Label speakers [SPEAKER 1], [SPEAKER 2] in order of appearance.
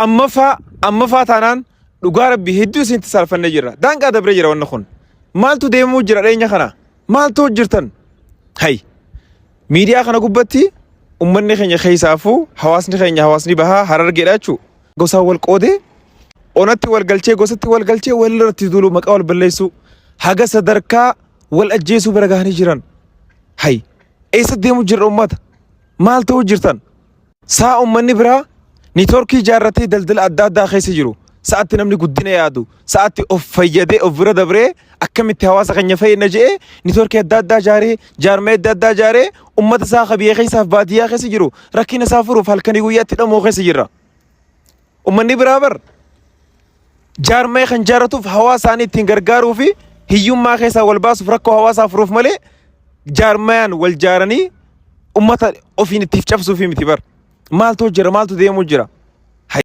[SPEAKER 1] Ammafaa ammafaa taanaan dhugaa rabbii hedduu isinitti saalfannee jirra. Daangaa dabree jira wanni kun. Maaltu deemuu jira dhiyeenya kana? Maaltu hojjirtan? Hay. Miidiyaa kana gubbatti ummanni keenya keessaafuu hawaasni keenya hawaasni bahaa harargeedha jechuudha. Gosaan wal qoodee onatti wal galchee gosatti wal galchee wal irratti duulu maqaa wal balleessuu haga sadarkaa wal ajjeesuu bira gahanii jiran. Hay. Eessa deemu jirra ummata? Maal ta'uu jirtan? Saa ummanni biraa niitoorkii ijaarratee daldala adda addaa keessa jiru. Sa'atti namni guddina yaadu, sa'atti of fayyadee of bira dabree akkamitti hawaasa keenya fayyadna je'ee niitoorkii adda addaa ijaaree, jaarmee adda addaa ijaaree ummata isaa ka biyya keessaaf baadiyyaa keessa jiru rakkina isaa furuuf halkanii guyyaatti dhamuu keessa jirra. Ummanni biraa bar jaarmee kan jaarratuuf hawaasa isaanii ittiin gargaaruu fi hiyyummaa keessaa wal baasuuf rakkoo hawaasaa furuuf malee jaarmayaan wal jaaranii ummata ofiin ittiif cabsuufi miti bar. Maaltu jira maaltu deemuu jira.